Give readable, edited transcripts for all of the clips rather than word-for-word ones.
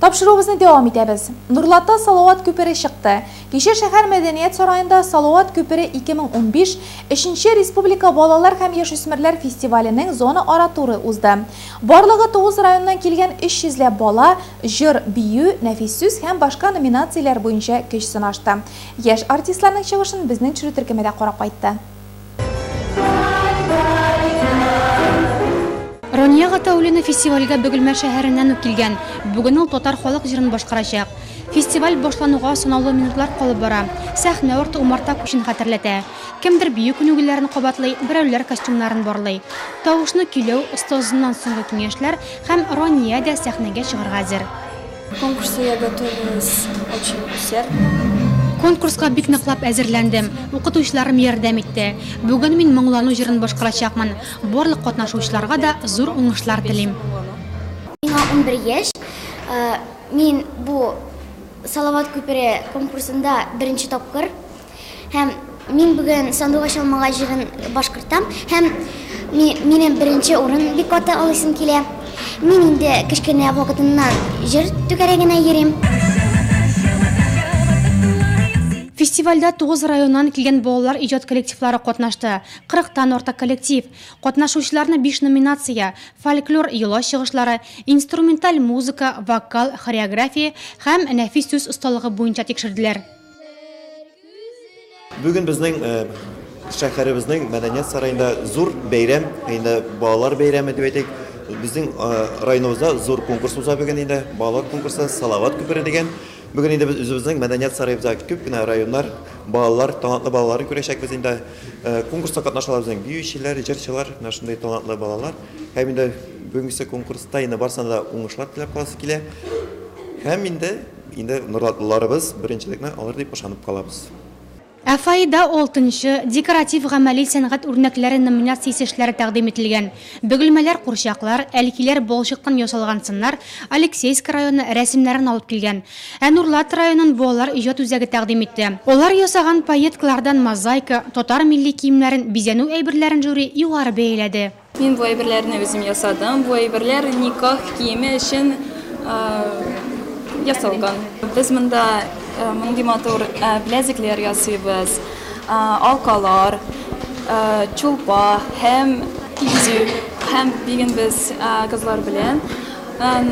Тапшыруыбызны дәвам итәбез. Нурлатта Салават күпере чыкты. Кичә шәһәр мәдәният сараенда Салават күпере 2015 өченче республика балалар һәм яшүсмерләр фестиваленең зона ара туры узды. Барлыгы тугыз районнан килгән 300 ләп бала җыр, бию, нәфис сүз һәм башка номинацияләр буенча көч сынашты. Яшь артистларның чыгышын безнең төшерү төркеме дә карап кайтты. Рания Гатауллина фестивальгә Бөгелмә шәһәреннән үк килгән. Бүген ул татар халык җырын башкарачак. Фестиваль башлануга санаулы минутлар калып бара. Сәхнә арты умарта күчен хәтерләтә. Кемдер бию күнегүләрен кабатлый, берәүләр костюмнарын барлый. Тавышны көйләү, остазыннан соңгы киңәшләр һәм Рания дә сәхнәгә чыгарга әзер. К конкурсу я готовилась очень усердно. Конкурска бик ныклап әзерләндем. Укытучыларым ярдәм итте. Бүген мин Моңлану җырын башкарачакмын. Барлык катнашучыларга да зур уңышлар телим. Миңа 11 яшь. Мин бу Салават күпере конкурсында беренче тапкыр. Һәм мин бүген Сандугач алмагач җырын башкортам һәм минем беренче урын бик каты алыйсым килә. Мин инде кечкенә вакытымнан җыр түгәрәгенә йөрим. Фестивальдә тугыз районнан килгән балалар иҗат коллективлары катнашты. Кырыктан артык коллектив. Катнашучыларны биш номинация, фольклор, йола чыгышлары, инструменталь музыка, вокал, хореография һәм нәфис сүз осталыгы буенча тикшерделәр. Бүген безнең шәһәребезнең мәдәният сараенда зур бәйрәм, инде балалар бәйрәме дип әйтик. Безнең районыбызда зур конкурс уза бүген инде, балалар конкурсы Салават күпере дигән. Бүген инде без үзебезнең мәдәният сараебызда күп кенә районнар, балалар, талантлы балаларын күрәчәкбез инде. Конкурста катнашалар безнең биючеләр, җырчылар, менә шундый талантлы балалар. Һәм инде бүгенге конкурста инде барысына да уңышлар теләп каласы килә. Һәм инде Инде нурлатлыларыбыз беренчелекне алыр дип ышанып калабыз. Ә фойеда алтынчы, декоратив-гамәли сәнгать үрнәкләре номинациясе эшләре тәкъдим ителгән. Бөгелмәләр курчаклар, әлкиләр балчыктан ясалган сыннар, Алексеевск районы рәсемнәрен алып килгән. Ә Нурлат районын балалар иҗат үзәге тәкъдим итте. Алар ясаган пайеткалардан мозаика, татар милли киемнәрен, бизәнү әйберләрен жюри югары бәяләде. Мин бу әйберләрне үзем ясадым. Бу әйберләр никах киеме өчен ясалган. Без монда мондый матур беләзекләр ясыйбыз, алкалар, чулпа һәм йөзек. Һәм бүген без кызлар белән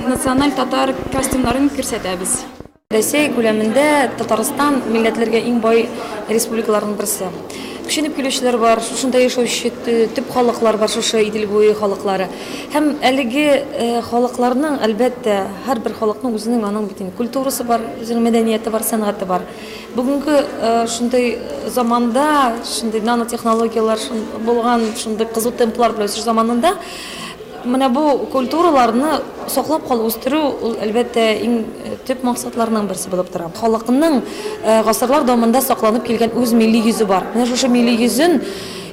националь татар костюмнарын күрсәтәбез. Рәсәй күләмендә Татарстан милләтләргә иң бай республикаларның берсе. Күченеп килүчеләр бар, шушында яшәүче төп халыклар бар, шушы Идел буе халыклары. Һәм әлеге халыкларның, әлбәттә, һәрбер халыкның үзенең аның бит инде культурасы бар, үзенең мәдәнияте бар, сәнгате бар. Бүгенге шундый заманда, шундый нанотехнологияләр булган, шундый кызу темплар белән үсеш заманында Менә бу культураларны саклап калу, үстерү, ул, әлбәттә, иң төп максатларның берсе булып тора. Халыкның гасырлар дәвамында сакланып килгән үз милли йөзе бар. Менә шушы милли йөзен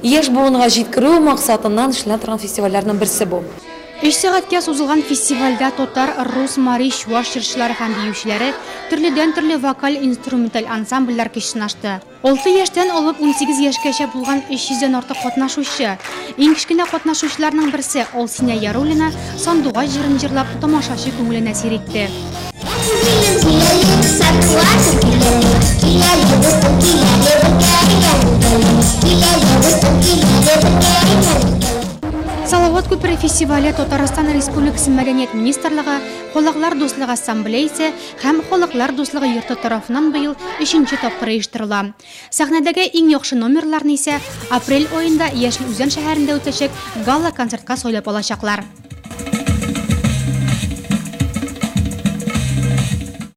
яшь буынга җиткерү максатыннан эшләнә торган фестивальләрнең берсе бу. Өч сәгатькә сузылган фестивальдә татар, рус, мари, чуаш җырчылары һәм биючеләре, төрледән-төрле вокаль-инструменталь ансамбльләр көч сынашты. Алты яшьтән алып 18 яшькәчә булган 300 дән артык катнашучы. Иң кечкенә катнашучыларның берсе, Алсинә Яруллина, Сандугач җырын җырлап, тамашачы күңелен әсир итте. Салават күпере фестивале Татарстан Республикасы Мәдәният министрлыгы, Халыклар дуслыгы ассамблеясе Һәм Халыклар дуслыгы йорты тарафыннан быел өченче тапкыр оештырыла. Сәхнәдәге иң яхшы номерларны исә апрель аенда Яшел Үзән шәһәрендә үтәчәк гала-концертка сайлап алачаклар.